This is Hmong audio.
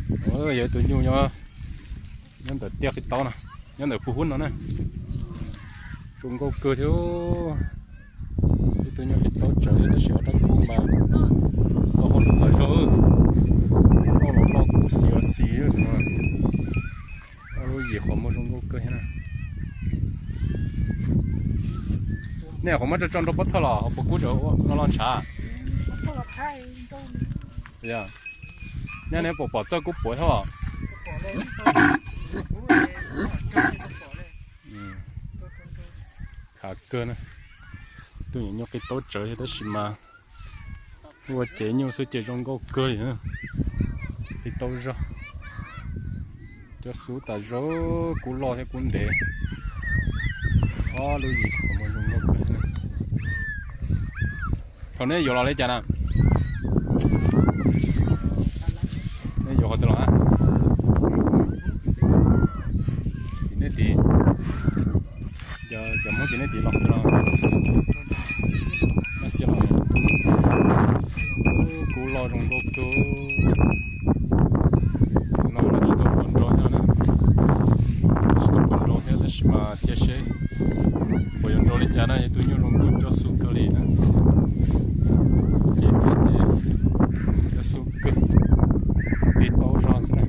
Yog ib tug nyuj nyob, nyob ntawm tiaj qhib taub no, nyob ntawm phu hub no na. Zoo nkauj kawg thiab. Ib tug nyuj qhib taub tsawv li tab sis ob rab kub mas loj hauv lub qhov zog, loj los loj kub xis xis no. Ob lub yim qhov muag zoo nkauj kawg thiab na. Nej qhov muab tso tso nrau pob thawj los ho puas kub tseem loj loj ntshav? Yog, nyob nej pom pom txawj kub puav thiab os. Khav kawg na. Tus nyuj qhib taub tsawv thiab tab sis mas ua cev nyuj xwb ces zoo nkauj kawg li na. Qhib taub zog, cov xub tas zog, kub loj thiab kub ntev. Ob lub yim qhov muag zoo nkauj kawg. Thaum nej yuav los li cas na? Nej yuav qhov twg los na? Tim nej tid. Cov Hmoob tim nej tid los qhov twg los? Maj xiab los. Kub loj zoo nkauj kawg. No los tsis tau pom nrau thiab na. Tsis tau pom nrau thiab tab sis mas cia seb puas yuav nrau li cas na, yog tus nyuj zoo nkauj coj xub kawg li na. Ces peb ces coj xub kawg, qhib taub zog xwb na.